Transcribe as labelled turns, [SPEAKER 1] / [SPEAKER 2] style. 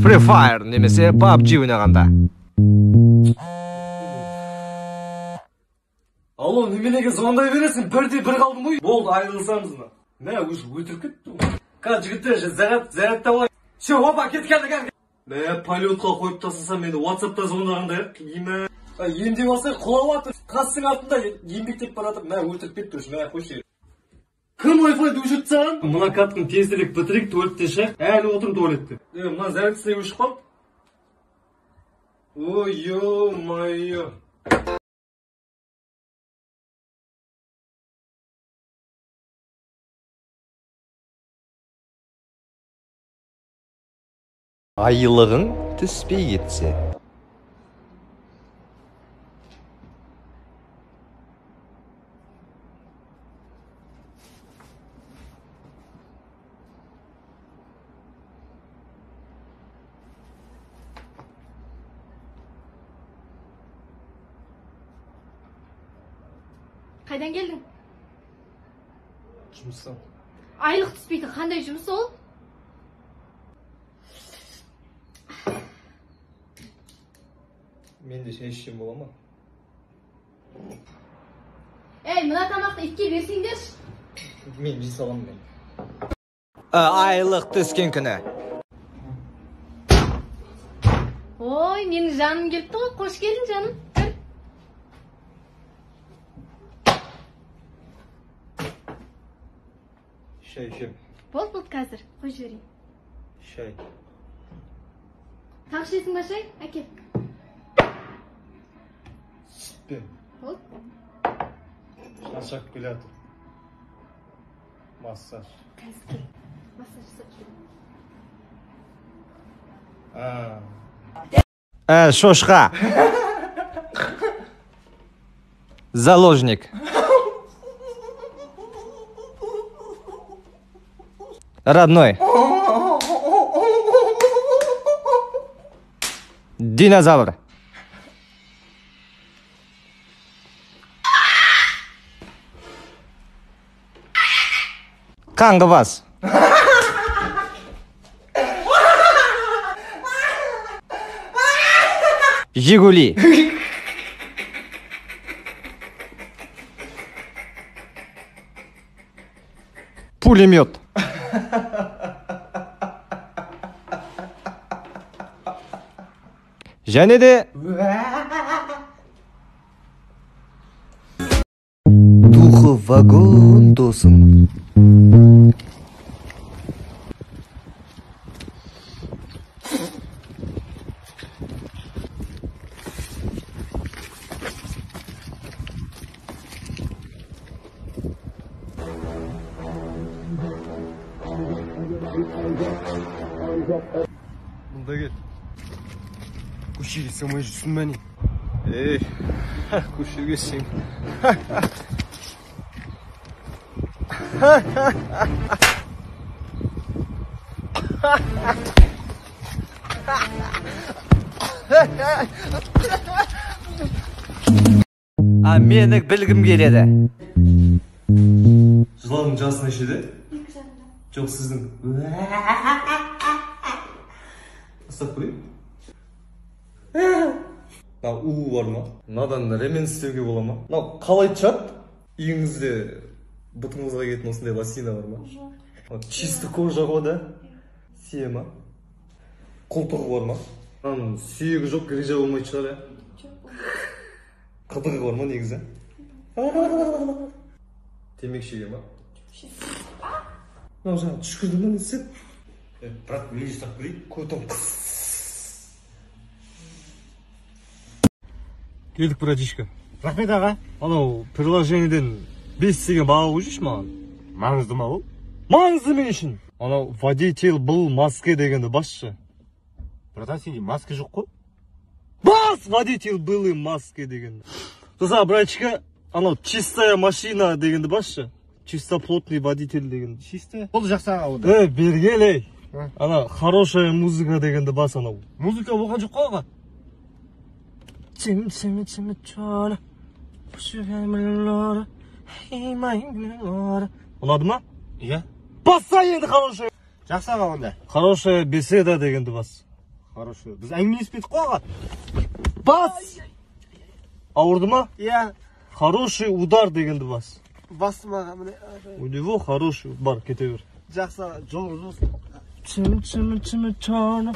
[SPEAKER 1] Free Fire немесе PUBG ойнағанда.
[SPEAKER 2] Алло, неменеге звондай бересің? Бірде бір қалдым ғой. Болды, айырылысамыз мына. Мә, уже өлтіріп кетті ғой. Қазір жігіттер, зарядтап алайын. Все, опа, кет, келді, келді. Мә, полетқа қойып тастасам, мені WhatsApp'та звондағандай еді. Емдеп алсай, құлап жатыр. Қастың артында еңбектеп бара жатыр. Мә, өлтіріп кетті уже, мә, қойшы. Кім Wi-Fi-ді өшіріп тастаған? Мына катканы тезірек бітірейік, туалетте шығайық. Әлі отырмын туалетте. Мына зарядкасы өшіп қалды. Ой, ё-моё.
[SPEAKER 1] Айлығың түспей кетсе.
[SPEAKER 3] Қайдан келдің?
[SPEAKER 2] Жұмыстан.
[SPEAKER 3] Айлық түспейді, қандай жұмыс ол?
[SPEAKER 2] Мен де шай ішсем бола ма?
[SPEAKER 3] Ей, мына тамақты итке берсеңдерші.
[SPEAKER 2] Мен жей саламын мен.
[SPEAKER 1] Айлық түскен күні.
[SPEAKER 3] Ой, менің жаным келіпті ғой. Қош келдің жаным. Кір.
[SPEAKER 2] Шай ішем.
[SPEAKER 3] Болды, болды қазір. Қой жіберейін.
[SPEAKER 2] Шай.
[SPEAKER 3] Тағы ішесің ба шай? Әкел.
[SPEAKER 2] Сүтпен.
[SPEAKER 3] Болды.
[SPEAKER 2] Шаршап келе жатыр. Массаж.
[SPEAKER 3] Қазір кел. Массаж жасап жіберейін.
[SPEAKER 1] Шошқа. Заложник. Родной. Динозавр. Қаңғыбас. Жигули. Пулемет. Және де духы вагон досым.
[SPEAKER 2] Мұнда кел. Көшеге сыймай жүрсің бе не? Ей, көшеге сыйм.
[SPEAKER 1] А мені білгім келеді.
[SPEAKER 2] Жыланның жасы нешеде?
[SPEAKER 3] 2,5.
[SPEAKER 2] Жоқ, сіздің. Ұстап көрейін. Мына у бар ма? Мынадан ремен істеуге бола ма? Мынау қалай чат? Үйіңізде бұтыңызға киетін осындай лосина бар ма?
[SPEAKER 3] Жоқ.
[SPEAKER 2] Чисто кожа ғой да? Сие ма? Қолтығы бар ма? Мынаның сүйегі жоқ, грижа болмайтын шығар, ә?
[SPEAKER 3] Жоқ.
[SPEAKER 2] Қыдығы бар ма негізі? Темекі шеге ма?
[SPEAKER 3] Жоқ.
[SPEAKER 2] Мынау жаңа түшкірді ма не істеп? Брат, мен ұстап көрейін. Көтім қыс. Келдік, братишка.
[SPEAKER 4] Рахмет, аға.
[SPEAKER 2] Анау приложениеден 5 деген баға қойшы маған.
[SPEAKER 4] Маңызды ма ол?
[SPEAKER 2] Маңызды мен үшін. Анау водитель был маске дегенді басшы.
[SPEAKER 4] Братан, сенде маска жоқ қой?
[SPEAKER 2] Бас, водитель был маске дегенді. Сосын, братишка, анау чистая машина дегенді басшы. Чистоплотный водитель дегенді.
[SPEAKER 4] Чистая? Ол жақсы аға онда.
[SPEAKER 2] Бергел, ей. Ана хорошая музыка дегенді бас анау.
[SPEAKER 4] Музыка болған жоқ қой аға.
[SPEAKER 2] Ұнады ма?
[SPEAKER 4] Иә.
[SPEAKER 2] Басса енді хорошая.
[SPEAKER 4] Жақсы аға онда.
[SPEAKER 2] Хорошая беседа дегенді бас.
[SPEAKER 4] Хорошо. Біз әңгімелеспедік қой, аға.
[SPEAKER 2] Бас! Ауырды ма?
[SPEAKER 5] Иә.
[SPEAKER 2] Хороший удар дегенді бас.
[SPEAKER 5] Бастым, аға, міне.
[SPEAKER 2] У него хороший. Бар, кете бер.
[SPEAKER 5] Жақсы, аға, жолыңыз болсын.
[SPEAKER 2] Чым, чым, чым, чым.